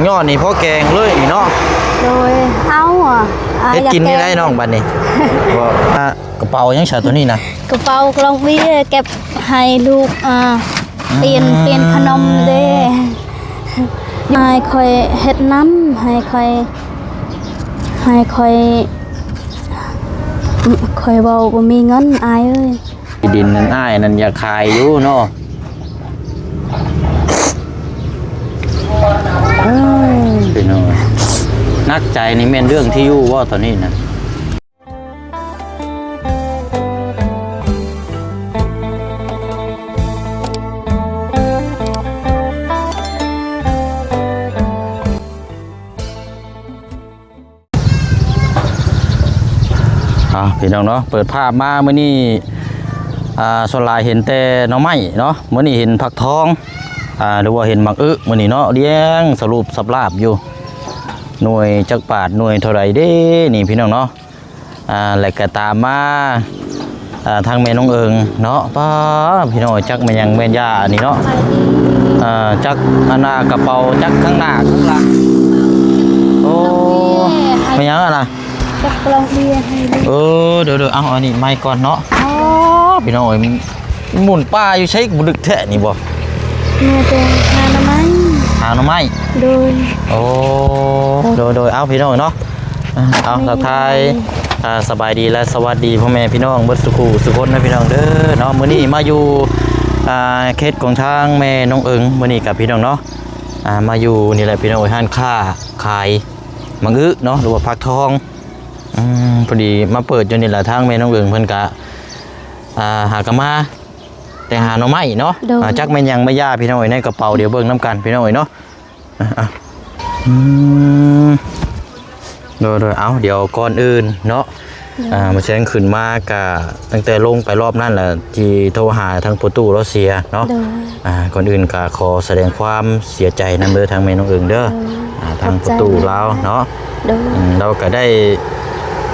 ຍອດນີ້ພໍແກງເລີຍນີ້ເນາະ. ໂດຍ ເອົາ ອາ ເຮັດກິນນີ້ໄດ້ນ້ອງບັດນີ້. ບໍ່ ອາ ກະເປົາຫຍັງຊະໂຕນີ້ນະ? ກະເປົາກະລອງເບຍ ເກັບໃຫ້ລູກ ອາ ອືມ ປ່ຽນ ປ່ຽນຂະໜົມເດ້. ອ້າຍຂ້ອຍເຮັດນຳ ໃຫ້ຂ້ອຍ ໃຫ້ຂ້ອຍ ຂ້ອຍເວົ້າບໍ່ມີເງິນອ້າຍເອີຍ. ທີ່ດິນນັ້ນອ້າຍນັ້ນຢາກຂາຍຢູ່ເນາະ. ເອີ ພີ່ນ້ອງ ໜັກໃຈນີ້ແມ່ນເລື່ອງທີ່ຢູ່ບໍ່ຕອນນີ້ນະ? ອ່າ ພີ່ນ້ອງເນາະ ເປີດພາບມາມື້ນີ້ ອ່າ ສ່ວນຫຼາຍເຫັນແຕ່ໜໍ່ໄມ້ເນາະ. ມື້ນີ້ເຫັນຜັກທອງ ອ່າ ຫຼືວ່າເຫັນໝາກອຶມື້ນີ້ເນາະ ລຽງສະຫຼຸບສັບລາບຢູ່. ໜ່ວຍຈັກບາດ ໜ່ວຍເທົ່າໃດເດ້ນີ້ ພີ່ນ້ອງເນາະ. ອ່າ ແລ້ວກະຕາມມາ ອ່າ ທາງແມ່ນ້ອງເອີງເນາະ. ປ້າ ພີ່ນ້ອງ ຈັກແມ່ນຫຍັງແມ່ນຢາອັນນີ້ເນາະ. ເອີ ຈັກອັນນ່າກະເປົາ ຈັກຂ້າງໜ້າຂ້າງຫຼັງ. ໂອ້ ແມ່ນຫຍັງອັນນ່າ? ຈັກກະລອງເບຍໃຫ້ລູກ. ເອີ ເດີໆ ເອົາອັນນີ້ໄມ້ກ່ອນເນາະ. ອໍ ພີ່ນ້ອງເອີຍ ໝຸ່ນປ່າຢູ່ໃສ ບໍ່ດຶກແທ້ນີ້ບໍ່? ມາແຕ່ຫາໜໍ່ໄມ້. ຫາໜໍ່ໄມ້? ໂດຍ. ໂອ້ ໂດຍໆ ເອົາ ພີ່ນ້ອງເນາະ. ເອົາ ທັກທາຍ ອ່າ ສະບາຍດີ ແລະ ສະຫວັດດີພໍ່ແມ່ພີ່ນ້ອງເບິດສູ່ຄູ່ສູ່ຄົນນະ ພີ່ນ້ອງເດີເນາະ. ມື້ນີ້ມາຢູ່ ອ່າ ເຂດຂອງທາງແມ່ນ້ອງເອີງ ມື້ນີ້ກັບພີ່ນ້ອງເນາະ. ອ່າ ມາຢູ່ນີ້ແຫຼະ ພີ່ນ້ອງເອີຍ ຮ້ານຄ້າຂາຍໝາກອຶເນາະ ຫຼືວ່າຜັກທອງ. ອືມ ພໍດີມາເປີດຢູ່ນີ້ລະ ທາງແມ່ນ້ອງເອີງເພິ່ນກະ ອ່າ ຫາກະມາແຕ່ຫາໜໍ່ໄມ້ເນາະ. ໂດຍ. ອ່າ ຈັກແມ່ນຫຍັງແມ່ນຢາ ພີ່ນ້ອງເອີຍ ໃນກະເປົາ ດຽວເບິ່ງນຳກັນ ພີ່ນ້ອງເອີຍເນາະ. ອ່າ ອືມ ໂດຍໆ ເອົາ ດຽວກ່ອນອື່ນເນາະ ໂດຍ ອ່າ ມາແຊງຂຶ້ນມາກະ ຕັ້ງແຕ່ລົງໄປລອບນັ້ນລະ ທີ່ໂທຫາທາງພໍ່ຕູ້ລາວເສຍເນາະ. ໂດຍ. ອ່າ ກ່ອນອື່ນກະຂໍສະແດງຄວາມເສຍໃຈນຳເດີ ທາງແມ່ນ້ອງເອີງເດີ. ໂດຍ. ອ່າ ທາງພໍ່ຕູ້ລາວເນາະ. ໂດຍ. ອືມ ລາວກະໄດ້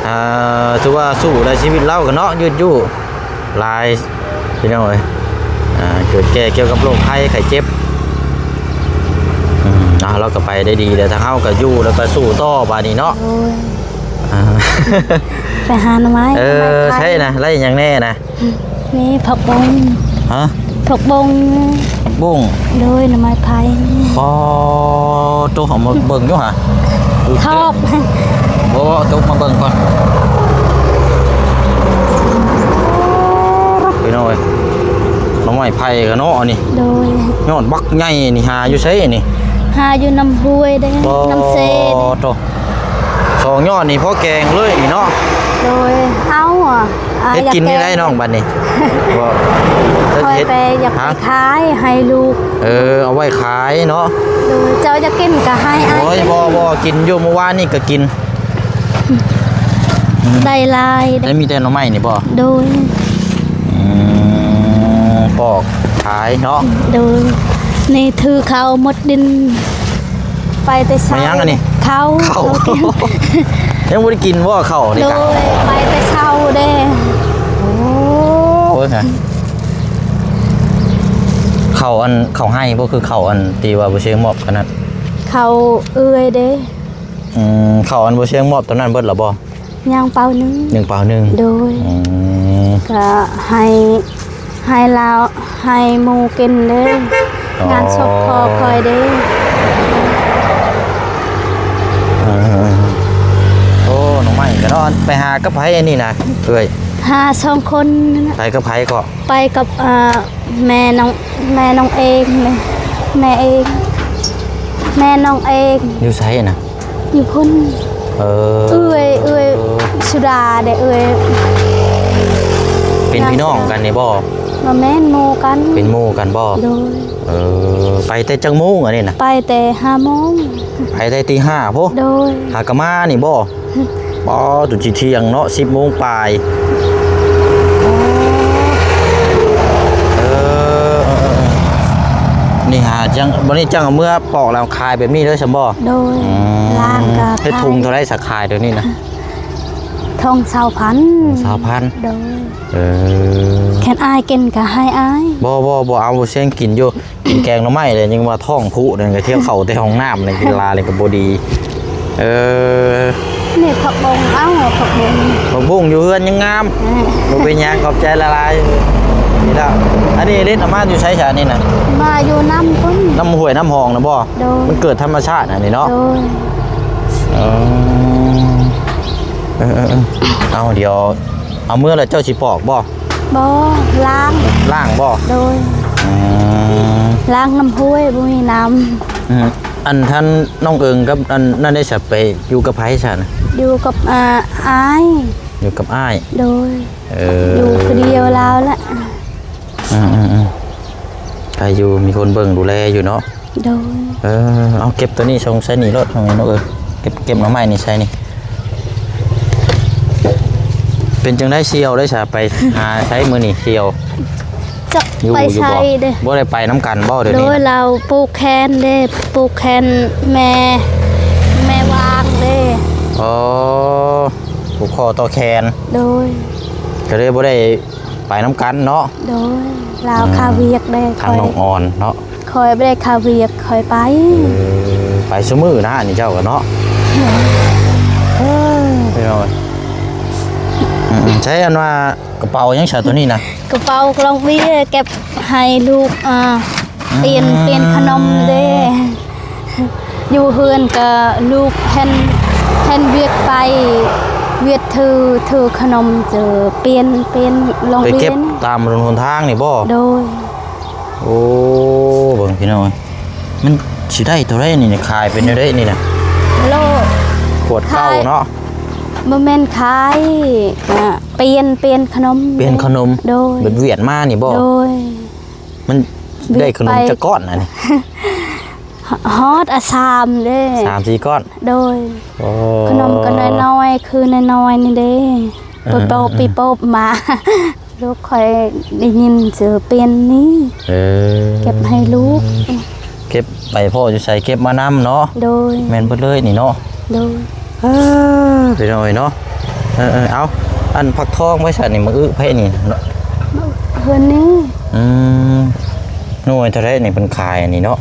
ອ່າ ຖືວ່າສູ້ໄດ້ ຊີວິດລາວກະເນາະ ຍືດຢູ່ຫຼາຍ ພີ່ນ້ອງເອີຍ. ອ່າ ເກີດແກ່ກ່ຽວກັບໂລກໄຂ້ໄຂ້ເຈັບ. ອືມ ເອົາ ລາວກະໄປໄດ້ດີແລ້ວ ທາງເຮົາກະຢູ່ ແລ້ວກະສູ້ຕໍ່ບາດນີ້ເນາະ. ໂດຍ. ອ່າ ໄປຫາໜໍ່ໄມ້. ເອີ ໜໍ່ໄມ້ໄຜ່ ໃຊ່ນະ ໄດ້ຫຍັງແນ່ນະ? ມີຜັກບົ້ງ. ຮະ? ຜັກບົ້ງ. ຜັກບຸ້ງ. ໂດຍ ໜໍ່ໄມ້ໄຜ່. ປາໂຕ ເອົາມາເບິ່ງດູຫາ. ທອບ. ບໍ່ ຈົກມາເບິ່ງກ່ອນ. ພີ່ນ້ອງເອີຍ ໜໍ່ໄມ້ໄຜ່ກະເນາະອັນນີ້. ໂດຍ. ຍອດບັກໃຫຍ່ນີ້ ຫາຢູ່ໃສອັນນີ້? ຫາຢູ່ນຳຫ້ວຍເດ້ ປາໂຕ ນຳເຊ. ສອງຍອດນີ້ພໍແກງເລີຍນີ້ເນາະ. ໂດຍ. ເອົາ ອາ ເຮັດກິນນີ້ໄດ້ນ້ອງບັດນີ້. ບໍ່ ຂ້ອຍໄປຢາກໄປຂາຍໃຫ້ລູກ. ເອີ ເອົາໄວ້ຂາຍເນາະ. ໂດຍ. ເຈົ້າຢາກກິນກະໃຫ້ອ້າຍ. ໂອ້ຍ ບໍ່ ບໍ່ ກິນຢູ່ ມື້ວານນີ້ກະກິນ. ໄດ້ຫຼາຍ. ໄດ້ມີແຕ່ໜໍ່ໄມ້ນີ້ບໍ່? ໂດຍ. ອືມ ປອກຂາຍເນາະ. ໂດຍ. ນີ້ຖືເຂົ້າໝົດດິນ ໄປແຕ່ເຊົ້າ. ແມ່ນຫຍັງອັນນີ້? ເຂົ້າ. ເຂົ້າ ເຂົ້າກິນ. ຍັງບໍ່ໄດ້ກິນບໍ່ເຂົ້ານີ້ກະ? ໂດຍ. ໄປແຕ່ເຊົ້າເດ້. ໂອ້ຍ ເຂົ້າອັນ ເຂົ້າໄຮ່ບໍ່? ຄືເຂົ້າອັນທີ່ວ່າບໍ່ເຊງມອບຂະໜາດ ເຂົ້າເອື້ອຍເດ້. ອືມ ເຂົ້າອັນບໍ່ເຊງມອບຕອນນັ້ນເບິດລະບໍ່? ຍັງເປົາໜຶ່ງ. ຍັງເປົາໜຶ່ງ. ໂດຍ. ອືມ ກະໃຫ້ ໃຫ້ລາວ ໃຫ້ໝູ່ກິນເດ້. ອໍ ງານສົບພໍ່ຂ້ອຍເດ້. ເອີ ໂອ້ ໜໍ່ໄມ້ກະເນາະ. ໄປຫາກັບໃຜອັນນີ້ນະເອື້ອຍ? ຫາສອງຄົນ. ໄປກັບໃຜເກາະ? ໄປກັບ ອ່າ ແມ່ນ້ອງ ແມ່ນ້ອງເອງ ແມ່ ແມ່ເອງ ແມ່ນ້ອງເອງ. ຢູ່ໃສນະ? ຢູ່ພຸ້ນ. ເອີ ເອື້ອຍ ເອື້ອຍສຸດາເດ້ ເອື້ອຍ. ເປັນພີ່ນ້ອງກັນນີ້ບໍ່? ບໍ່ແມ່ນ ໝູ່ກັນ. ເປັນໝູ່ກັນບໍ່? ໂດຍ. ເອີ ໄປແຕ່ຈັກໂມງອັນນີ້ນະ? ໄປແຕ່ຫ້າໂມງ. ໄປແຕ່ຕີຫ້າພຸ້ນ. ໂດຍ. ຫາກະມານີ້ບໍ່? ອໍ ຈົນຊິທ່ຽງເນາະ ສິບໂມງປາຍ. ເອີ ເອີ ເອີ ນີ້ຫາຈັ່ງ ບັດນີ້ຈັ່ງເອົາເມືອປອກແລ້ວຂາຍແບບນີ້ເລີຍຊັ້ນບໍ່? ໂດຍ. ອືມ ລ້າງກະເຮັດທຸງເທົ່າໃດສະຂາຍດຽວນີ້ນະ? ທ້ອງຊາວພັນ. ຊາວພັນ. ໂດຍ. ເອີ ຄັນອ້າຍກິນກໍໃຫ້ອ້າຍ. ບໍ່ ບໍ່ ບໍ່ເອົາ ບໍ່ຊຽງກິນຢູ່. ກິນແກງໜໍ່ໄມ້ແລ້ວຍັງວ່າທ້ອງຜຸນັ້ນ ກໍທ່ຽວເຂົ້າແຕ່ຫ້ອງນ້ຳໃນກິນລາແລ້ວກໍບໍ່ດີ. ເອີ ນີ້ຜັກບົ້ງ ເອົາຜັກບົ້ງ ຜັກບຸ້ງຢູ່ເຮືອນຍັງງາມ. ເອີ ບໍ່ເປັນຫຍັງ ຂອບໃຈຫຼາຍໆ. ນີ້ລະ ອັນນີ້ເດັດເອົາມາຢູ່ໃສຊະນີ້ນະ? ມາຢູ່ນ້ຳພຸ້ນ ນ້ຳຫ້ວຍນ້ຳຮ່ອງນະບໍ່? ໂດຍ. ມັນເກີດທຳມະຊາດອັນນີ້ເນາະ? ໂດຍ. ເອີ ເອີ ເອີ ເອົາ ດຽວເອົາເມືອແລ້ວເຈົ້າຊິປອກບໍ່? ບໍ່ ລ້າງ ລ້າງບໍ່? ໂດຍ. ອືມ ລ້າງນ້ຳຫ້ວຍ ບໍ່ມີນ້ຳ. ອືມ ອັນທ່ານນ້ອງເອີງກັບອັນນັ້ນໄດ້ສະ ໄປຢູ່ກັບໃຜຊະນະ? ຢູ່ກັບ ອ່າ ອ້າຍ. ຢູ່ກັບອ້າຍ. ໂດຍ. ເອີ ຢູ່ຜູ້ດຽວລາວລະ. ອືມໆໆ ໃຜຢູ່ ມີຄົນເບິ່ງດູແລຢູ່ເນາະ? ໂດຍ. ເອີ ເອົາເກັບໂຕນີ້ສົ່ງໃສ່ນີ້ໂລດ ນ້ອງເອີຍ ເກັບ ເກັບໜໍ່ໄມ້ນີ້ໃສ່ນີ້. ເປັນຈັ່ງໃດສ່ຽວໄດ້ສະ ໄປຫາໃສມື້ນີ້ສ່ຽວ? ຈັກ ຢູ່ ໄປໃສເດ້? ບໍ່ໄດ້ໄປນຳກັນບໍ່ດຽວນີ້? ໂດຍ ລາວປູກແຄນເດ້ ປູກແຄນແມ່ ແມ່ວາງເດ້. ອໍ ຜູກຂໍ້ຕໍ່ແຂນ. ໂດຍ. ກໍເລີຍບໍ່ໄດ້ ໄປນຳກັນເນາະ? ໂດຍ. ລາວຄາວຽກເດ້ ທາງນ້ອງອອນເນາະ? ຂ້ອຍບໍ່ໄດ້ຄາວຽກ ຂ້ອຍໄປ. ເອີ ໄປຊຸມື້ນະ ອັນນີ້ເຈົ້າກໍເນາະ? ໂດຍ. ເອີ ໄປເນາະ. ອືມໆ ໃຊ້ອັນວ່າກະເປົາຫຍັງຊະໂຕນີ້ນະ? ກະເປົາກະລອງເບຍ ເກັບໃຫ້ລູກ ອ່າ ອືມ ປ່ຽນ ປ່ຽນຂະໜົມເດ້. ຢູ່ເຮືອນກະລູກເຫັນ ເຫັນວຽກໄປ ວຽກຖື ຖືຂະໜົມເຈີ ປ່ຽນ ປ່ຽນລອງ ໄປເກັບ ເບຍ ຕາມຖະໜົນຫົນທາງນີ້ບໍ່? ໂດຍ. ໂອ້ ເບິ່ງພີ່ນ້ອງເອີຍ ມັນຊິໄດ້ເທົ່າໃດນີ້ ຂາຍເປັນແນວໃດນີ້ນະ? ໂລ ຂວດເກົ່າເນາະ? ບໍ່ແມ່ນຂາຍ ກະປ່ຽນ ປ່ຽນຂະໜົມ ປ່ຽນຂະໜົມ. ໂດຍ. ເປັນຫວຽດມານີ້ບໍ່? ໂດຍ. ມັນໄດ້ຂະໜົມຈັກກ້ອນອັນນີ້? ຮອດອາສາມເດ້ ສາມສີ່ກ້ອນ. ໂດຍ. ໂອ້ ຂະໜົມກໍນ້ອຍໆ ຄືນ້ອຍໆນີ້ເດ້. ເອີ ເປີບໆ ປີໂປ້ມາ ລູກຂ້ອຍໄດ້ຍິນຊື່ເປັນນີ້. ເອີ ເກັບໃຫ້ລູກ ເກັບໄປພໍ້ຢູ່ໃສເກັບມານຳເນາະ? ໂດຍ. ແມ່ນເບິດເລີຍນີ້ເນາະ? ໂດຍ. ເອີ ພີ່ນ້ອງເອີຍເນາະ. ເອີໆ ເອົາ ອັນຜັກທອງໄວ້ໃສນີ້ ມາອຶໃຜນີ້? ມາອຶເຮືອນນີ້. ອືມ ໜ່ວຍເທົ່າໃດນີ້ເພິ່ນຂາຍອັນນີ້ເນາະ?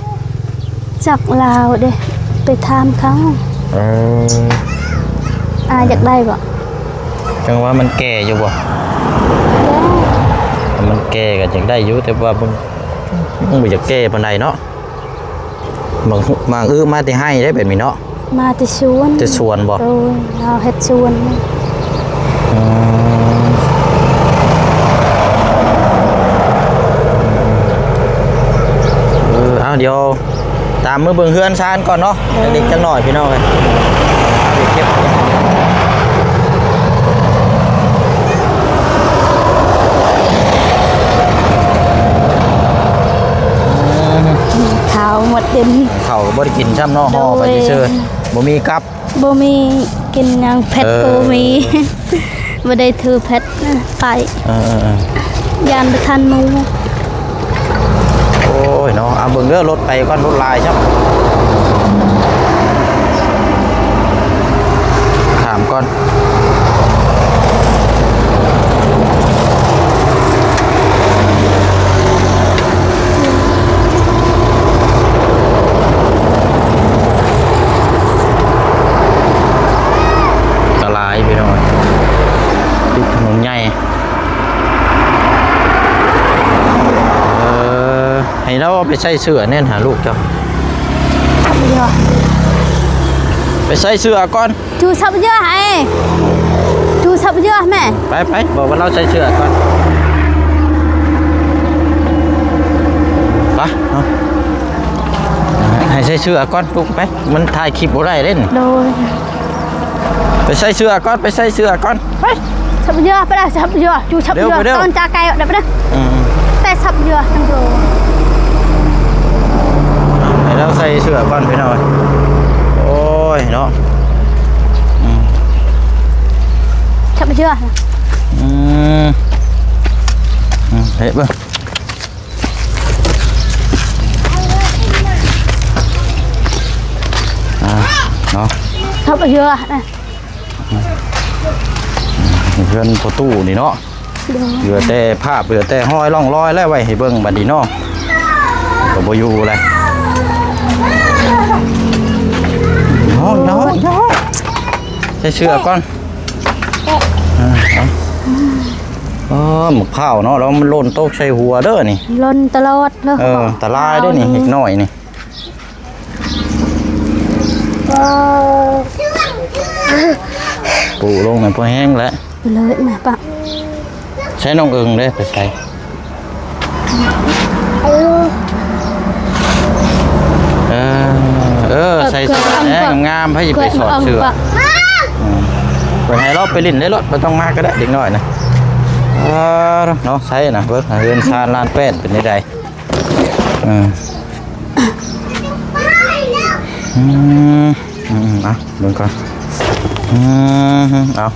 ຈັກລາວເດ້ ໄປຖາມເຂົາ. ເອີ ອາ ຢາກໄດ້ບໍ່? ຈັ່ງວ່າມັນແກ່ຢູ່ບໍ່? ແກ່ ຖ້າມັນແກ່ກໍຢາກໄດ້ຢູ່ ແຕ່ວ່າມັນ ມັນບໍ່ຢາກແກ່ປານໃດເນາະ. ບາງ ບາງອຶມາແຕ່ໄຮ່ເດ້ແບບນີ້ເນາະ? ມາແຕ່ສວນ. ແຕ່ສວນບໍ່? ໂດຍ ເຮົາເຮັດສວນ. ອືມ ເອີ ເອົາ ດຽວຕາມມາເບິ່ງເຮືອນຊານກ່ອນເນາະ. ໂດຍ. ຈັກເລັກຈັກນ້ອຍພີ່ນ້ອງເອີຍ ເອົາໄປເກັບ. ເຂົ້າໝົດເຕັມ ເຂົ້າກໍບໍ່ໄດ້ກິນຊ້ຳເນາະ ຫໍ່ໄປຊື່ໆ. ໂດຍ. ບໍ່ມີກັບ ບໍ່ມີກິນຫຍັງ ເຜັດ ເອີ ກໍບໍ່ມີ ບໍ່ໄດ້ຖືເຜັດໄປ. ເອີໆໆ ຢ້ານບໍ່ທັນໝູ່. ໂອ້ຍເນາະ ເອົາເບິ່ງເດີ ລົດໄປກ່ອນ ລົດຫຼາຍຊ້ຳ. ຖາມກ່ອນ. ກະຫຼາຍພີ່ນ້ອງ ຕິດຖະໜົນໃຫຍ່. ເອີ ໃຫ້ລາວເອົາໄປໃສ່ເສື້ອແນ່ນຫາລູກເຈົ້າ. ໄປໃສ່ເສື້ອກ່ອນ. ຈູສັບເຍອະ ໄອ້ ຈູສັບເຍອະແມ່. ໄປໆ ບອກວ່າລາວໃສ່ເສື້ອກ່ອນ. ໄປເນາະ ໃຫ້ໃສ່ເສື້ອກ່ອນລູກ ໄປ ມັນຖ່າຍຄລິບບໍ່ໄດ້ເດ້. ໂດຍ. ໄປໃສ່ເສື້ອກ່ອນ ໄປໃສ່ເສື້ອກ່ອນ ໄປ. ສັບເຍອະ ໄປລະ ສັບເຍອະ ຈູສັບເຍອະ. ເດີວ ເດີວ ຕອນຈາໄກ່ເດີ ໄປເດີ. ອືມ ແຕ່ສັບເຍອະຈັ່ງໂດ. ໃຫ້ລາວໃສ່ເສື້ອກ່ອນພີ່ນ້ອງ. ໂອ້ຍເນາະ. ອືມ ສັບເຍອະ. ອືມ ອືມ ເຮັດເບິ່ງ. ອ່າ ເນາະ ຄັບເຍອະນະ. ເຮືອນພໍ່ຕູ້ນີ້ເນາະ ໂດຍ ເຫຼືອແຕ່ພາບ ເຫຼືອແຕ່ຮອຍຮ່ອງລອຍແລ້ວ ໄວ້ໃຫ້ເບິ່ງບັດນີ້ເນາະ ກໍບໍ່ຢູ່ແລ້ວ. ເອົາ ເອົາ ເອົາ ໃສ່ເສື້ອກ່ອນ. ເອີ ເອົາ ເອີ ໝາກພ້າວເນາະ ແລ້ວມັນຫຼົ່ນຕົກໃສ່ຫົວເດີນີ້ ຫຼົ່ນຕະຫຼອດເນາະ. ເອີ ອັນຕະລາຍເດີນີ້ ເດັກນ້ອຍນີ້. ປູລົງໃຫ້ພໍແຮງແລ້ວ ເລີຍມາປະ. ໃຊ້ນ້ອງເອີງເດ້ ໄປໃສ? ເອີ ເອີ ໃສ່ເສື້ອແດ່ງາມໆ ໃຜຊິໄປສອດເສື້ອ? ອືມ ເພິ່ນໃຫ້ລາວໄປຫຼິ້ນໄດ້ໂລດ ບໍ່ຕ້ອງມາກໍໄດ້ ເດັກນ້ອຍນະ. ເອີ ເນາະ ໃສ່ນະ ເບິ່ງເຮືອນຊານລານແປ້ນເປັນແນວໃດ? ເອີ ອືມ ອືມ ເອົາເບິ່ງກ່ອນ. ອືມ ເອົາ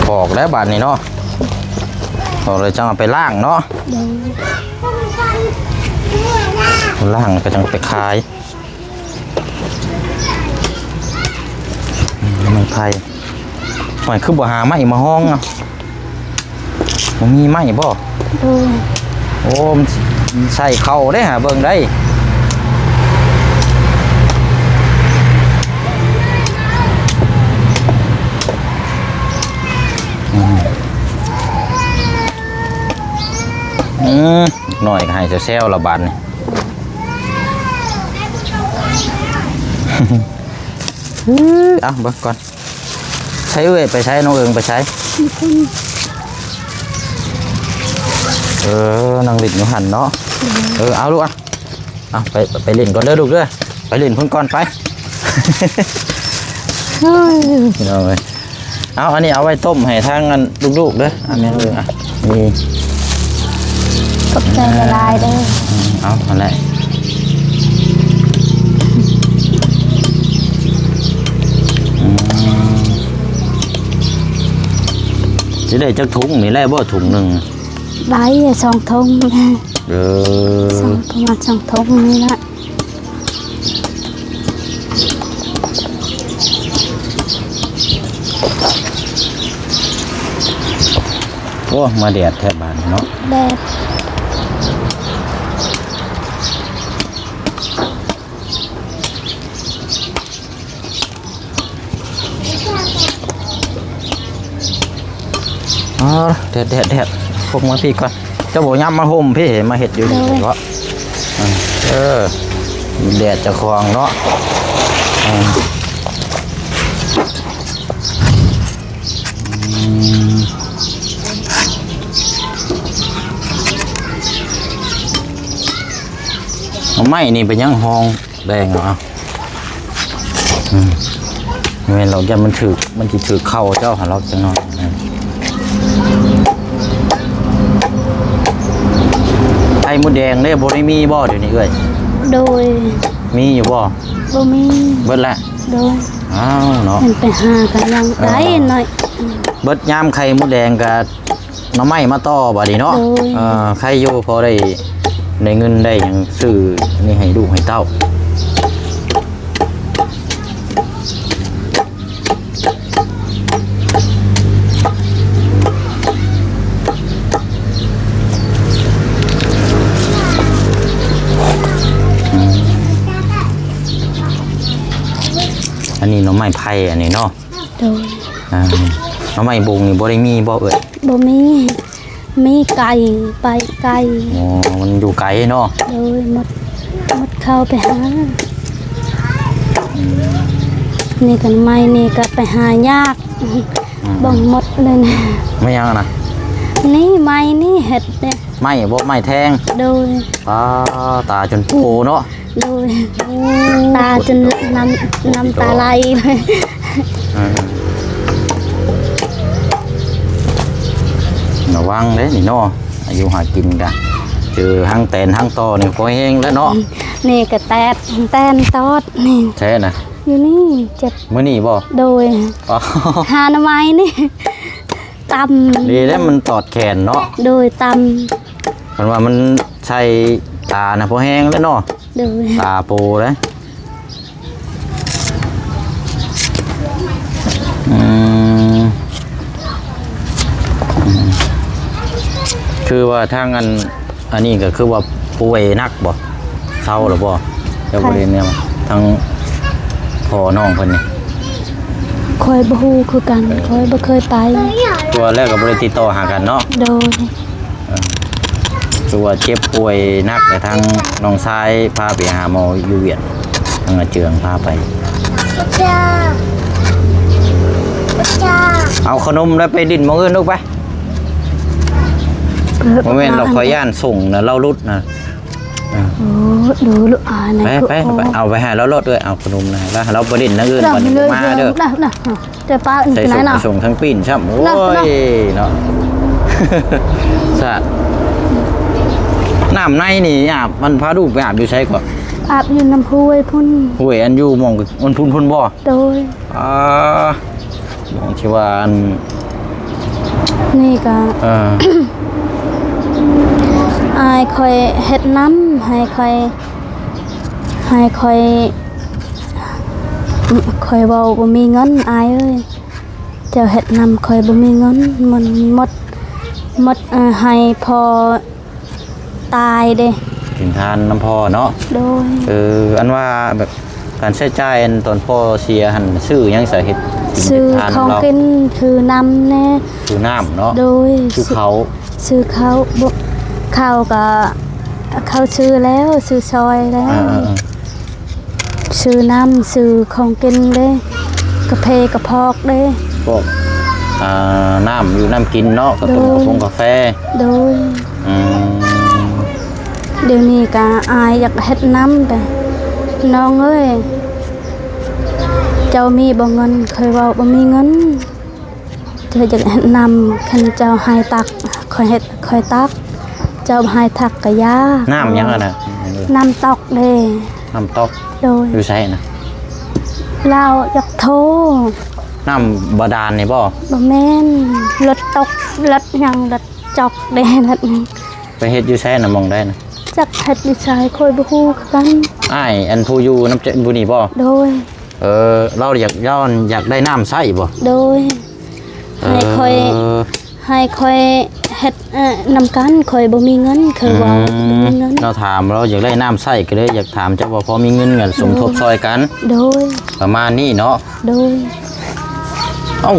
ອອກແລ້ວບາດນີ້ເນາະ ອອກແລ້ວຈັ່ງເອົາໄປລ້າງເນາະ. ໂດຍ ລ້າງກໍຈັ່ງໄປຂາຍ. ອືມ ໄມ້ໄຜ່ ຫ້ວຍ ຄືບໍ່ຫາໄມ້ມາຮອງເນາະ? ບໍ່ມີໄມ້ບໍ່? ໂດຍ ໂອ້ ມັນ ມັນໃສ່ເຂົ້າເດ້ຫາເບິ່ງໄດ້. ອືມ ອືມ ເດັກນ້ອຍກໍໃຫ້ແຊວໆລະບາດນີ້. ເອົາເບິ່ງກ່ອນ ໃສເອື້ອຍໄປໃສ ນ້ອງເອີງໄປໃສ? ເອີ ນັ່ງຫຼິ້ນຢູ່ຫັ້ນເນາະ. ເອີ ເອົາລູກ ເອົາ ເອົາ ໄປ ໄປຫຼິ້ນກ່ອນເດີລູກເດີ ໄປຫຼິ້ນພຸ້ນກ່ອນໄປ. ເອີຍ ພີ່ນ້ອງເອີຍ ເອົາ ອັນນີ້ເອົາໄວ້ຕົ້ມໃຫ້ທາງອັນລູກໆເດີ ອັນນີ້ ເອີ ອ່ະ ມີ ຂອບໃຈຫຼາຍໆເດີ. ເອົາ ຫັ້ນແຫຼະ. ອືມ ຊິໄດ້ຈັກຖົງນີ້ແຫຼະບໍ່ ຖົງໜຶ່ງ? ໄດ້ສອງຖົງ. ເອີ ສອງ ປະມານສອງຖົງນີ້ລະ. ໂອ້ ມາແດດແທ້ບາດນີ້ເນາະ ແດດ. ອໍ ແດດ ແດດ ແດດ ພວກມາພີ້ກ່ອນ ເຈົ້າບໍ່ຍາມມາຮົ່ມພີ້ ມາເຮັດຢູ່ນີ້ເບາະ? ເອີ ແດດເຈົ້າຂອງເນາະ. ອືມ ເອົາໄມ້ນີ້ໄປຍັງຫ້ອງ ແດງເອົາ ອືມ ແມ່ນດອກ ຢ້ານມັນຖືກ ມັນຊິຖືກເຂົ້າເຈົ້າຫັ້ນດອກ ຈັກໜ້ອຍ. ໄຂ່ມົດແດງເດ້ ບໍ່ໄດ້ມີບໍ່ດຽວນີ້ເອື້ອຍ? ໂດຍ ມີຢູ່ບໍ່? ບໍ່ມີ ເບິດແລ້ວ. ໂດຍ ອ້າວເນາະ ເພິ່ນໄປຫາກັນຍັງໄດ້ ເອີ ໜ້ອຍ. ເບິດຍາມໄຂ່ມົດແດງກະ ໜໍ່ໄມ້ມາຕໍ່ບາດນີ້ເນາະ. ໂດຍ ເອີ ໃຄຢູ່ ພໍໄດ້ ໄດ້ເງິນໄດ້ຫຍັງຊື້ນີ້ໃຫ້ລູກໃຫ້ເຕົ້າ. ອັນນີ້ໜໍ່ໄມ້ໄຜ່ອັນນີ້ເນາະ. ໂດຍ ອ່າ ໜໍ່ໄມ້ບົງນີ້ບໍ່ໄດ້ມີບໍ່ເອື້ອຍ? ບໍ່ມີ ມີໄກ່ ໄປໄກ່. ອໍ ມັນຢູ່ໄກເນາະ. ໂດຍ ໝົດ ໝົດເຂົ້າໄປຫາ. ອືມ ນີ້ກໍໄມ້ນີ້ກໍໄປຫາຍາກ. ອືມ ເບິ່ງໝົດເລີຍນະ. ໄມ້ຫຍັງນະ? ນີ້ໄມ້ນີ້ເຮັດເດ້. ໄມ້ບໍ່? ໄມ້ແທງ. ໂດຍ ອ່າ ຕາຈົນໂປເນາະ. ໂດຍ ໂອ້ ຕາຈົນນ້ຳ ນ້ຳຕາໄຫຼ. ເອີ ລະວັງເດ້ນີ້ເນາະ ອາຍຸຫາກິນກະ ເຈີຮັງແຕນຮັງຕໍ່ນີ້ພໍແຮງແລ້ວເນາະ. ນີ້ກະແຕດ ແຕນຕອດນີ້. ແທ້ນະ? ຢູ່ນີ້ເຈັບ. ມື້ນີ້ບໍ່? ໂດຍ ຫາໜໍ່ໄມ້ນີ້ ຕຳ. ດີແລ້ວມັນຕອດແຂນເນາະ. ໂດຍ ຕຳ. ຄັນວ່າມັນໃສ່ຕານະ ພໍແຮງແລ້ວເນາະ. ໂດຍ ຕາໂປເດ້. ຄືວ່າທາງອັນ ອັນນີ້ກໍຄືວ່າປ່ວຍໜັກບໍ່? ເຊົາແລ້ວບໍ່? ເຈົ້າບໍ່ໄດ້ແນວ ທາງພໍ່ນ້ອງເພິ່ນນີ້? ຂ້ອຍບໍ່ຮູ້ຄືກັນ ຂ້ອຍບໍ່ເຄີຍໄປ ຕົວະແລ້ວກໍບໍ່ໄດ້ຕິດຕໍ່ຫາກັນເນາະ? ໂດຍ. ເອີ ຄືວ່າເຈັບປ່ວຍໜັກ ແລ້ວທາງນ້ອງຊາຍພາໄປຫາໝໍຢູ່ວຽດ ທາງອາເຈືອງພາໄປ. ເອົາຂະໜົມແລ້ວໄປຫຼິ້ນໝ່ອງອື່ນລູກໄປ. ບໍ່ແມ່ນດອກ ຂ້ອຍຢ້ານສົ່ງນະ ລາວຫຼຸດນະ. ເອີ ໂອ້ ດູລູກອາຍນະ ໄປ ໄປ ເອົາໄປໃຫ້ລາວໂລດເອີຍ ເອົາຂະໜົມນະ ແລ້ວໃຫ້ລາວໄປຫຼິ້ນທາງອື່ນ ບັດນີ້ບໍ່ມາເດີ. ແຕ່ປ້ານີ້ ໃສ່ ໄປໄຫນ ສົ່ງ ນະ ສົ່ງທັງປີ້ນຊ້ຳ. ໂອ້ຍເນາະ ສາດ. ນ້ຳໃນນີ້ອາບ ມັນພາລູກໄປອາບຢູ່ໃສກໍ? ອາບຢູ່ນ້ຳຫ້ວຍພຸ້ນ. ຫ້ວຍອັນຢູ່ໝ່ອງອັນພຸ້ນ ພຸ້ນບໍ່? ໂດຍ. ອ່າ ໝ່ອງທີ່ວ່າອັນ ນີ້ກໍ ເອີ ອ້າຍຂ້ອຍເຮັດນຳ ໃຫ້ຂ້ອຍ ໃຫ້ຂ້ອຍ ຂ້ອຍເວົ້າບໍ່ມີເງິນ ອ້າຍເອີຍ ເຈົ້າເຮັດນຳ ຂ້ອຍບໍ່ມີເງິນ ມັນໝົດ ໝົດ ເອີ ໃຫ້ພໍ່ ຕາຍເດ້ ກິນທານນຳພໍ່ເນາະ. ໂດຍ. ເອີ ອັນວ່າແບບການໃຊ້ຈ່າຍອັນຕອນພໍ່ເສຍຫັ້ນ ຊື້ຫຍັງສາເຮັດກິນ ຊື້ເຮັດທານ ຂອງກິນ ຊື້ນ້ຳແດ່ ຊື້ນ້ຳເນາະ. ໂດຍ. ຊື້ເຂົ້າ ຊື້ເຂົ້າ ບໍ່ ເຂົ້າກໍ ເຂົ້າຊື້ແລ້ວ ຊື້ຊອຍແລ້ວ. ອ່າໆໆ ຊື້ນ້ຳ ຊື້ຂອງກິນເດ້ ກາເຟກະພອກເດ້ ພວກ ອ່າ ນ້ຳຢູ່ນ້ຳກິນເນາະ ກະ ໂດຍ ຕົ້ມກາໂຟງກາແຟ. ໂດຍ. ອືມ ດຽວນີ້ກະອ້າຍຢາກເຮັດນຳ ແຕ່ນ້ອງເອີຍ ເຈົ້າມີບໍ່ເງິນ? ຂ້ອຍເວົ້າບໍ່ມີເງິນ. ເຈົ້າຢາກເຮັດນ້ຳ ຄັນເຈົ້າໃຫ້ຕັກ ຂ້ອຍເຮັດ ຂ້ອຍຕັກ ເຈົ້າບໍ່ໃຫ້ຕັກກະຢ່າ. ນ້ຳຫຍັງຫັ້ນນະ? ນ້ຳຕົກເດ້. ນ້ຳຕົກ? ໂດຍ. ຢູ່ໃສນະ? ລາວຢາກໂທ. ນ້ຳບາດານນີ້ບໍ່? ບໍ່ແມ່ນ ລົດຕົກ ລົດຫຍັງ ລົດຈອກເດ້ ລົດຫຍັງ. ໄປເຮັດຢູ່ໃສນະ ໝ່ອງໃດນະ? ຈັກເຮັດຢູ່ໃສ ຂ້ອຍບໍ່ຮູ້ຄືກັນ. ອ້າຍ ອັນຜູ້ຢູ່ນຳ ຜູ້ນີ້ບໍ່? ໂດຍ. ເອີ ລາວຢາກ ລາວຢາກໄດ້ນ້ຳໃຊ້ບໍ່? ໂດຍ. ເອີ ໃຫ້ຂ້ອຍ ໃຫ້ຂ້ອຍເຮັດ ເອີ ນຳກັນ ຂ້ອຍບໍ່ມີເງິນ ຄືວ່າ ອືມ ບໍ່ມີເງິນ. ລາວຖາມ ລາວຢາກໄດ້ນ້ຳໃຊ້ ກໍເລີຍຢາກຖາມເຈົ້າວ່າພໍມີເງິນ ກໍສົມທົບ ໂດຍ ຊ່ອຍກັນ. ໂດຍ. ປະມານນີ້ເນາະ. ໂດຍ. ເອົ້າ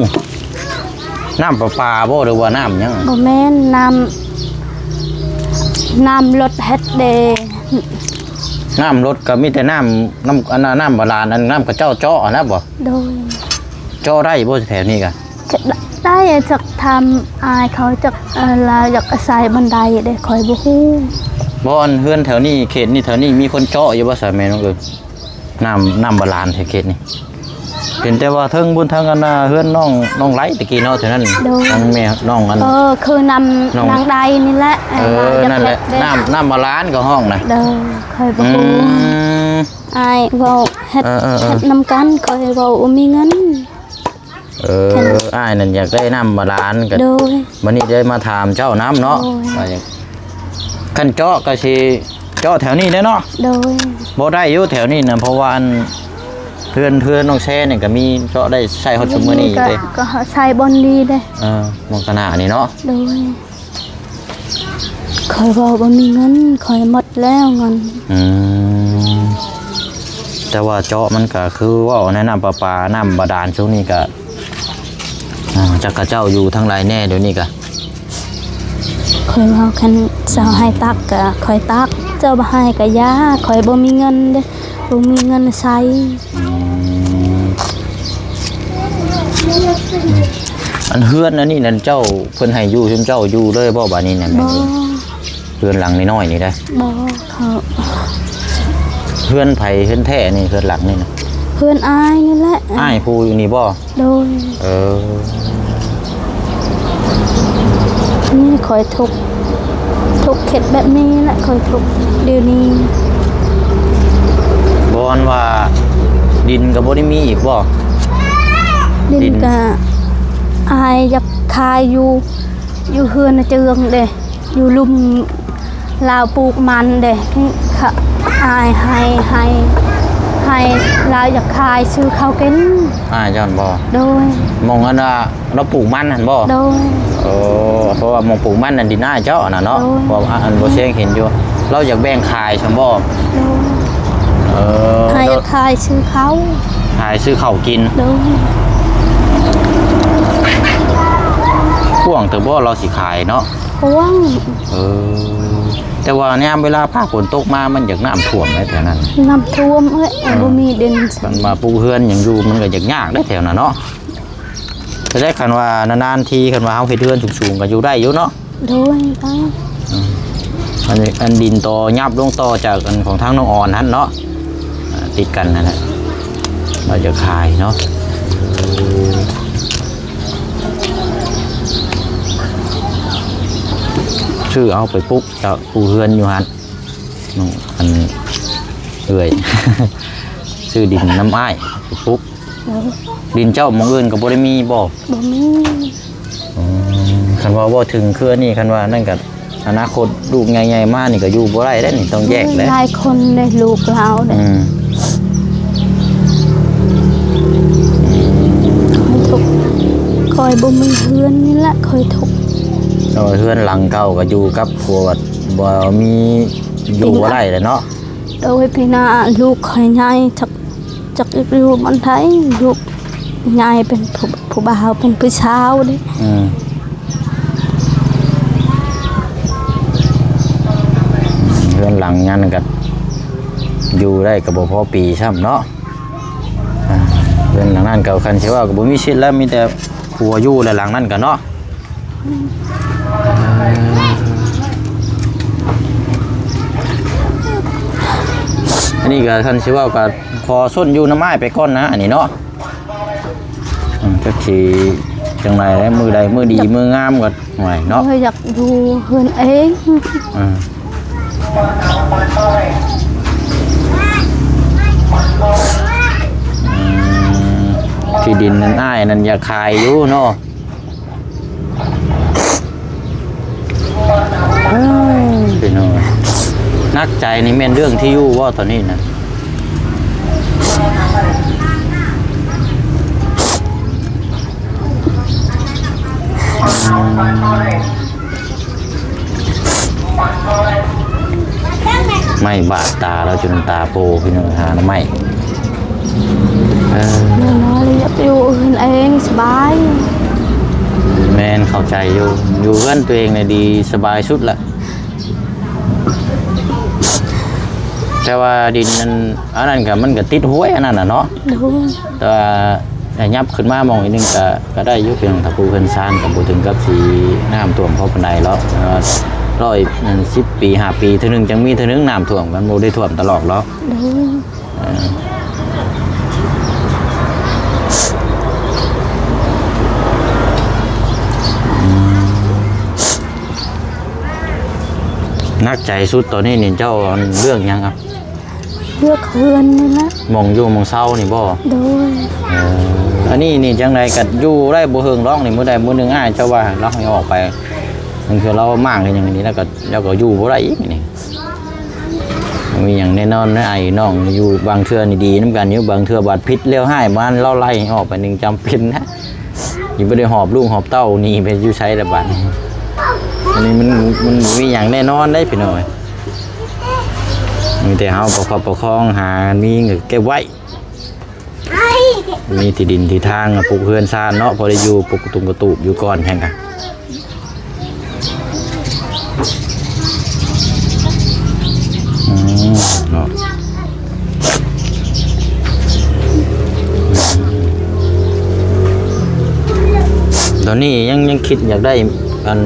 ນ້ຳປະປາບໍ່ ຫຼືວ່ານ້ຳຫຍັງ? ບໍ່ແມ່ນ ນ້ຳ ນ້ຳລົດເຮັດເດ້. ນ້ຳລົດກໍມີແຕ່ນ້ຳ ນ້ຳ ອັນນັ້ນ ນ້ຳບາດານ ອັນນ້ຳເຂົາເຈົ້າເຈາະຫັ້ນນະບໍ່? ໂດຍ. ເຈາະໄດ້ບໍ່ແຖວນີ້ກະ? ກໍໄດ້ ຈັກຖາມອ້າຍເຂົາ ຈັກ ເອີ ລາວຢາກໃສ່ບ່ອນໃດເດ້ ຂ້ອຍບໍ່ຮູ້. ບໍ່ ອັນເຮືອນແຖວນີ້ ເຂດນີ້ ແຖວນີ້ມີຄົນເຈາະຢູ່ບໍ່ຊະ ແມ່ນ້ອງເອີຍ? ນ້ຳ ນ້ຳບາດານແຖວເຂດນີ້ ເຫັນແຕ່ວ່າເທິງພຸ້ນ ທາງອັນນ່າ ເຮືອນນ້ອງ ນ້ອງໄລຕະກີ້ເນາະ ແຖວນັ້ນ. ໂດຍ. ທາງແມ່ນ້ອງອັນ ເອີ ຄືນ້ຳ ນ້ອງ ນາງໃດນີ້ແຫຼະ. ເອີ ເອີ ນັ້ນແຫຼະ ນ້ຳ ນ້ຳບາດານກໍຮ້ອງນະ. ໂດຍ. ຂ້ອຍບໍ່ຮູ້. ອືມ ອ້າຍເວົ້າເຮັດ ເອີ ເອີ ເອີ ເຮັດນຳກັນ ຂ້ອຍເວົ້າບໍ່ມີເງິນ. ເອີ ອ້າຍນັ້ນຢາກໄດ້ນ້ຳບາດານກໍ ໂດຍ ມື້ນີ້ໄດ້ມາຖາມເຈົ້ານຳເນາະ. ໂດຍ. ວ່າຫຍັງ ຄັນເຈາະກໍຊິເຈາະແຖວນີ້ແຫຼະເນາະ. ໂດຍ. ບໍ່ໄດ້ຢູ່ແຖວນີ້ນະ ເພາະວ່າອັນ ເຮືອນ ເຮືອນນ້ອງແຊນີ້ກໍມີເຈາະໄດ້ໃຊ້ຮອດຊຸມມື້ນີ້ເດ້. ກໍໃຊ້ບ່ອນນີ້ເດ້. ເອີ ໝ່ອງຂະໜາດນີ້ເນາະ. ໂດຍ. ຂ້ອຍເວົ້າບໍ່ມີເງິນ ຂ້ອຍໝົດແລ້ວເງິນ. ອືມ ແຕ່ວ່າເຈາະມັນກະຄືເວົ້າໃນນ້ຳປະປາ ນ້ຳບາດານຊ່ວງນີ້ກະ ອ່າ ຈັກເຂົາເຈົ້າຢູ່ທາງໃດແນ່ດຽວນີ້ກະ. ຂ້ອຍເວົ້າ ຄັນເຈົ້າໃຫ້ຕັກກະຂ້ອຍຕັກ ເຈົ້າບໍ່ໃຫ້ກະຢ່າ ຂ້ອຍບໍ່ມີເງິນເດ້ ບໍ່ມີເງິນໃຊ້. ອືມ ອັນເຮືອນອັນນີ້ນັ້ນ ເຈົ້າ ເພິ່ນໃຫ້ຢູ່ ຊຸມເຈົ້າຢູ່ເລີຍບໍ່ບາດນີ້ນະ? ບໍ່. ເຮືອນຫຼັງນ້ອຍໆນີ້ໄດ໋. ບໍ່ ເຂົາ ເຮືອນໃຜ ເຮືອນແທ້ນີ້ ເຮືອນຫຼັງນີ້ນະ? ເຮືອນອ້າຍນີ້ແຫຼະ. ອ້າຍຜູ້ຢູ່ນີ້ບໍ່? ໂດຍ. ເອີ ນີ້ຂ້ອຍທຸກ ທຸກເຂດແບບນີ້ແຫຼະ ຂ້ອຍທຸກດຽວນີ້. ບ່ອນວ່າດິນກໍບໍ່ໄດ້ມີອີກບໍ່? ດິນ ດິນກະອ້າຍຢາກຂາຍຢູ່ ຢູ່ເຮືອນນາເຈືອງເດ້ ຢູ່ລຸ່ມລາວປູກມັນເດ້. ອ້າຍໃຫ້ ໃຫ້ ໃຫ້ ອ້າຍລາວຢາກຂາຍຊື້ເຂົ້າກິນ. ອ້າຍເຈົ້າຫັ້ນບໍ່? ໂດຍ. ໝ່ອງອັນວ່າລາວປູກມັນຫັ້ນບໍ່? ໂດຍ. ເອີ ເພາະວ່າໝ່ອງປູກມັນນັ້ນດິນອ້າຍເຈົ້າຫັ້ນນະເນາະ. ໂດຍ. ເພາະວ່າອັນບໍ່ແຊງເຫັນຢູ່ ລາວຢາກແບ່ງຂາຍຊັ້ນບໍ່? ໂດຍ. ເອີ ອ້າຍຢາກຂາຍຊື້ເຂົ້າ ຂາຍຊື້ເຂົ້າກິນ. ໂດຍ. ກວ້າງເຕີບບໍ່ລາວຊິຂາຍເນາະ? ກວ້າງ. ເອີ ແຕ່ວ່າຍາມເວລາຟ້າຝົນຕົກມາ ມັນຢາກນ້ຳຖ້ວມແຫຼະແຖວນັ້ນ. ນ້ຳຖ້ວມເອີຍ ເອີ ບໍ່ມີດິນ. ຄັນວ່າປູກເຮືອນຫຍັງຢູ່ ມັນກໍຢາກຍາກເດ້ແຖວນັ້ນເນາະ. ແຕ່ຄັນວ່ານານໆທີ ຄັນວ່າເຮົາເຮັດເຮືອນສູງໆ ກໍຢູ່ໄດ້ຢູ່ເນາະ. ໂດຍ. ອືມ ອັນນີ້ ອັນດິນຕໍ່ ຫຍັບລົງຕໍ່ຈາກອັນຂອງທາງນ້ອງອອນຫັ້ນເນາະ. ອ່າ ຕິດກັນຫັ້ນແຫຼະ ວ່າຈະຂາຍເນາະ. ຊື້ເອົາໄປປຸກ ເຈົ້າ ປູກເຮືອນຢູ່ຫັ້ນ ນ້ອງອັນເອື້ອຍ ຊື້ດິນນຳອ້າຍໄປປຸກ. ໂດຍ. ດິນເຈົ້າໝ່ອງອື່ນກໍບໍ່ໄດ້ມີບໍ່? ບໍ່ມີ. ອືມ ຄັນວ່າເວົ້າເຖິງຄືອັນນີ້ ຄັນວ່ານັ້ນກໍ ອະນາຄົດລູກໃຫຍ່ໆມານີ້ກໍຢູ່ບໍ່ໄດ້ແລ້ວນີ້ ຕ້ອງແຍກແລ້ວ. ໂອ້ຍ ຫຼາຍຄົນເດ້ ລູກລາວເດ້. ອືມ ຂ້ອຍທຸກ ຂ້ອຍບໍ່ມີເຮືອນນີ້ແຫຼະ ຂ້ອຍທຸກ. ເອີ ເຮືອນຫຼັງເກົ່າກໍຢູ່ກັບຜົວ ບໍ່ມີ ຢູ່ບໍ່ໄດ້ແລ້ວເນາະ. ໂດຍ. ປີໜ້າລູກຂ້ອຍໃຫຍ່ ຈັກ ຈັກຢູ່ບ່ອນໃດ ລູກໃຫຍ່ເປັນຜູ້ ຜູ້ບ່າວ ເປັນຜູ້ສາວເດ້. ອືມ ເຮືອນຫຼັງນັ້ນກໍຢູ່ໄດ້ກໍບໍ່ພໍປີຊ້ຳເນາະ. ອ່າ ເຮືອນຫຼັງນັ້ນກໍ ຄັນຊິເວົ້າກໍບໍ່ມີສິດແລ້ວ ມີແຕ່ຜົວຢູ່ແຫຼະ ຫຼັງນັ້ນກໍເນາະ. ອັນນີ້ກໍ ຄັນຊິເວົ້າກໍຂໍຊົນຢູ່ນຳອ້າຍໄປກ່ອນນະ ອັນນີ້ເນາະ. ອືມ ຈັກຊິຈັ່ງໃດແຫຼະ ມື້ໃດມື້ດີມື້ງາມກໍ ໂອ້ຍ ເນາະ. ເອີ ຢາກຢູ່ເຮືອນເອງ. ອືມ ອືມ ທີ່ດິນນັ້ນອ້າຍນັ້ນຢາກຂາຍຢູ່ເນາະ. ເອີ ພີ່ນ້ອງ ໜັກໃຈນີ້ແມ່ນເລື່ອງທີ່ຢູ່ບໍ່ຕອນນີ້ນະ? ໄມ້ບາດຕາລາວຈົນຕາໂປ ພີ່ນ້ອງ ຫາໜໍ່ໄມ້. ເອີ ນ້ອຍໆ ຢາກຢູ່ເຮືອນເອງສະບາຍ. ແມ່ນ ເຂົ້າໃຈຢູ່ ຢູ່ເຮືອນຕົວເອງນີ້ດີ ສະບາຍສຸດລະ. ແຕ່ວ່າດິນນັ້ນ ອັນນັ້ນກໍ ມັນກໍຕິດຫ້ວຍອັນນັ້ນນະເນາະ. ໂດຍ. ແຕ່ວ່າ ໃຫ້ຫຍັບຂຶ້ນມາໝ່ອງອີກໜຶ່ງກະ ກະໄດ້ຢູ່ ເພິ່ນ ຖ້າປູເຮືອນຊານກະບໍ່ເຖິງກັບຊິນ້ຳຖ້ວມພໍປານໃດເນາະ. ເອີ ຮ້ອຍ ອັນ ສິບປີ ຫ້າປີເທື່ອໜຶ່ງ ຈັ່ງມີເທື່ອໜຶ່ງນ້ຳຖ້ວມ ມັນບໍ່ໄດ້ຖ້ວມຕະຫຼອດເນາະ. ໂດຍ. ເອີ ອືມ ໜັກໃຈສຸດຕອນນີ້ນີ້ ເຈົ້າ ອັນ ເລື່ອງຫຍັງ? ເລືອກເຮືອນນີ້ແຫຼະ ໝ່ອງຢູ່ໝ່ອງເຊົານີ້ບໍ່? ໂດຍ. ເອີ ອັນນີ້ນີ້ຈັ່ງໃດກໍຢູ່ໄດ້ບໍ່ເຫິງດອກນີ້ ມື້ໃດມື້ໜຶ່ງອ້າຍເຈົ້າວ່າລາວໃຫ້ອອກໄປ ບາງເທື່ອລາວມ້າງເຮັດຫຍັງນີ້ ແລ້ວກໍ ແລ້ວກໍຢູ່ບໍ່ໄດ້ອີກນີ້. ມີຫຍັງແນ່ນອນ ອ້າຍນ້ອງຢູ່ ບາງເທື່ອນີ້ດີນຳກັນຢູ່ ບາງເທື່ອບາດຜິດແລ້ວຮ້າຍມາ ລາວໄລ່ໃຫ້ອອກໄປນີ້ຈຳເປັນນະ. ຊິບໍ່ໄດ້ຫອບລູກຫອບເຕົ້າໜີໄປຢູ່ໃສລະບາດນີ້. ອັນນີ້ມັນ ມັນບໍ່ມີຫຍັງແນ່ນອນເດ້ພີ່ນ້ອງເອີຍ. ມີແຕ່ເຮົາປະຄັບປະຄອງ ຫາມີເງິນເກັບໄວ້ ມີທີ່ດິນທີ່ທາງ ປູກເຮືອນຊານເນາະ ພໍໄດ້ຢູ່ ປຸກກະຕຸງກະຕູບຢູ່ກ່ອນແຮງກະ ອືມ ເນາະ. ຕອນນີ້ຍັງ ຍັງຄິດຢາກໄດ້ ອັນ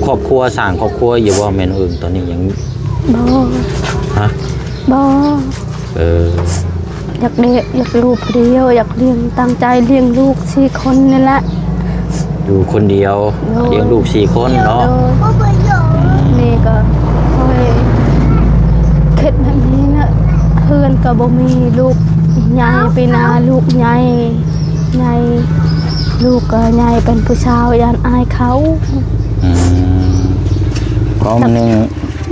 ຄອບຄົວ ສ້າງຄອບຄົວຢູ່ບໍ່ແມ່ນ້ອງເອີງ? ຕອນນີ້ຍັງ ບໍ່. ຮະ? ບໍ່. ເອີ ຢາກໄດ້ ຢາກຢູ່ຜູ້ດຽວ ຢາກລ້ຽງ ຕັ້ງໃຈລ້ຽງລູກສີ່ຄົນນີ້ແຫຼະ. ຢູ່ຄົນດຽວ ໂດຍ ລ້ຽງລູກສີ່ຄົນເນາະ. ໂດຍ. ນີ້ກໍຂ້ອຍຄິດແບບນີ້ນະ ເຮືອນກໍບໍ່ມີ ລູກໃຫຍ່ ປີໜ້າລູກໃຫຍ່ ໃຫຍ່ ລູກກໍໃຫຍ່ເປັນຜູ້ສາວ ຢ້ານອາຍເຂົາ. ອືມ ຂອງໜຶ່ງ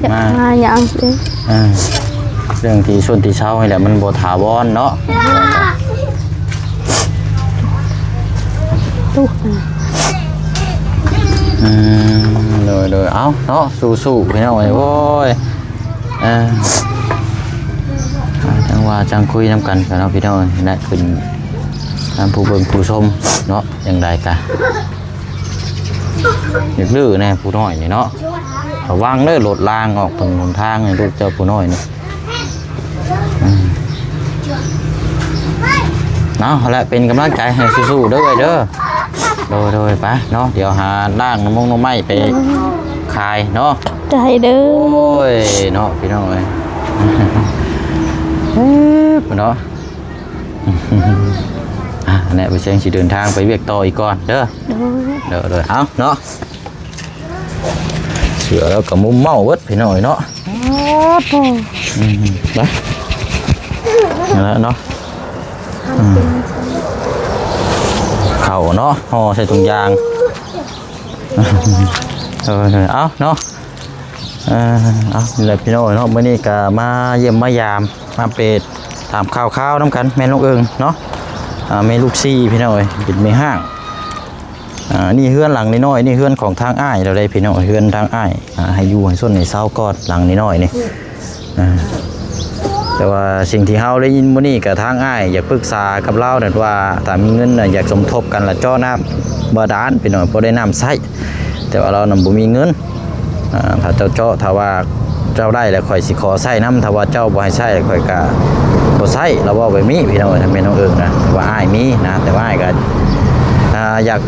ຢາກ ມາ ຫາຫຍັງເດ້. ອ່າ ເລື່ອງທີ່ຊົນທີ່ເຊົານີ້ແຫຼະ ມັນບໍ່ຖາວອນເນາະ. ອືມ ໂດຍໆ ເອົາເນາະ ສູ້ໆ ພີ່ນ້ອງເອີຍ. ໂອ້ຍ ເອີ ຈັ່ງວ່າຈັ່ງຄຸຍນຳກັນເນາະ ພີ່ນ້ອງເອີຍ. ແລະ ຂຶ້ນນຳຜູ້ເບິ່ງຜູ້ຊົມເນາະ ຈັ່ງໃດກະ ຢາກດື້ແດ່ຜູ້ນ້ອຍນີ້ເນາະ. ລະວັງເດີ ລົດລາງອອກຖະໜົນຫົນທາງນີ້ ລູກເຈົ້າຜູ້ນ້ອຍນີ້. ອືມ ເອົາ ແລະ ເປັນກຳລັງໃຈໃຫ້ສູ້ໆເດີເອື້ອຍເດີ. ໂດຍໆ ໄປເນາະ ດຽວຫາລ້າງໜໍ່ມົງໜໍ່ໄມ້ໄປຂາຍເນາະ. ໄດ້ເດີ. ໂອ້ຍເນາະ ພີ່ນ້ອງເອີຍ ເອີເນາະ. ອ່າ ແນະ ໄປແຊງຊິເດີນທາງໄປວຽກຕໍ່ອີກກ່ອນເດີ. ໂດຍ ໂດຍໆ ເອົາເນາະ. ເສື້ອລາວກໍມຸມເມົາເບິດ ພີ່ນ້ອງເອີຍເນາະ. ອືມ ໄປ ນັ້ນແຫຼະເນາະ. ອືມ ເຂົ້າເນາະ ຫໍ່ໃສ່ຖົງຢາງ. ເອີ ເອົາເນາະ. ເອີ ເອົາ ນີ້ແຫຼະ ພີ່ນ້ອງເອີຍເນາະ. ມື້ນີ້ກໍມາຢ້ຽມມາຢາມ ມາອັບເດດ ຖາມຂ່າວຄາວນຳກັນ ແມ່ນ້ອງເອີ່ງເນາະ. ອ່າ ແມ່ລູກສີ່ ພີ່ນ້ອງເອີຍ ເປັນແມ່ຮ້າງ. ອ່າ ນີ້ເຮືອນຫຼັງນ້ອຍໆ ນີ້ເຮືອນຂອງທາງອ້າຍລາວເດ້ ພີ່ນ້ອງ. ເຮືອນທາງອ້າຍ ອ່າ ໃຫ້ຢູ່ໃຫ້ຊົນໃຫ້ເຊົາກ່ອນ ຫຼັງນ້ອຍໆນີ້. ອ່າ ແຕ່ວ່າສິ່ງທີ່ເຮົາໄດ້ຍິນມື້ນີ້ ກໍທາງອ້າຍຢາກປຶກສາກັບລາວນັ້ນວ່າ ຖ້າມີເງິນນະ ຢາກສົມທົບກັນລະເຈາະນ້ຳບາດານ ພີ່ນ້ອງ ພໍໄດ້ນ້ຳໃຊ້. ແຕ່ວ່າລາວນຳບໍ່ມີເງິນ. ອ່າ ຖ້າເຈົ້າເຈາະ ຖ້າວ່າເຈົ້າໄດ້ແລ້ວ ຂ້ອຍຊິຂໍໃຊ້ນຳ, ຖ້າວ່າເຈົ້າບໍ່ໃຫ້ໃຊ້ ຂ້ອຍກະບໍ່ໃຊ້. ລາວເວົ້າແບບນີ້ ພີ່ນ້ອງເອີຍ, ທາງແມ່ນ້ອງເອິງນະ ວ່າອ້າຍມີນະ, ແຕ່ວ່າອ້າຍກະ ອ່າ ຢາກ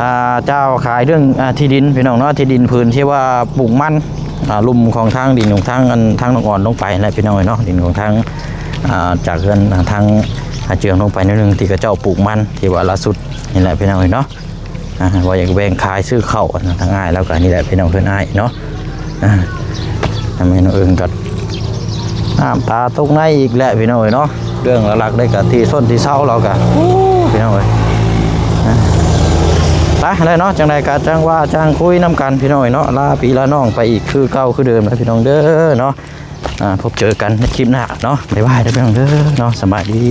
ອ່າ ເຈົ້າຂາຍເລື່ອງ ອ່າ ທີ່ດິນ ພີ່ນ້ອງເນາະ, ທີ່ດິນພື້ນທີ່ວ່າປູກມັນ ອ່າ ລຸ່ມຂອງທາງດິນຂອງທາງ ອັນ ທາງນ້ອງອອນລົງໄປແຫຼະ ພີ່ນ້ອງເອີຍເນາະ, ດິນຂອງທາງ ອ່າ ຈາກເຮືອນ ອ່າ ທາງອາເຈືອງລົງໄປໜ້ອຍໜຶ່ງ ທີ່ເຂົາເຈົ້າປູກມັນ ທີ່ວ່າລ່າສຸດນີ້ແຫຼະ ພີ່ນ້ອງເອີຍເນາະ. ອ່າ ວ່າຢາກແບ່ງຂາຍຊື້ເຂົ້ານະ, ທາງອ້າຍລາວກໍນີ້ແຫຼະ ພີ່ນ້ອງ, ເພື່ອນອ້າຍເນາະ. ອ່າ ທາງແມ່ນ້ອງເອິງກໍນ້ຳຕາຕົກໃນອີກແຫຼະ ພີ່ນ້ອງເອີຍເນາະ. ເລື່ອງຫຼັກໆ ໄດ້ກໍທີ່ຊົນທີ່ເຊົາລາວກໍ ໂອ້ ພີ່ນ້ອງເອີຍ. ອ່າ ໄປແລ້ວເນາະ, ຈັ່ງໃດກໍຈັ່ງວ່າຈັ່ງຄຸຍນຳກັນ ພີ່ນ້ອງເອີຍເນາະ. ລາພີ່ລານ້ອງໄປອີກຄືເກົ່າຄືເດີມແຫຼະ ພີ່ນ້ອງເດີເນາະ. ອ່າ ພົບເຈີກັນໃນຄລິບໜ້າເນາະ. ບາຍບາຍເດີ ພີ່ນ້ອງເດີເນາະ. ສະບາຍດີ.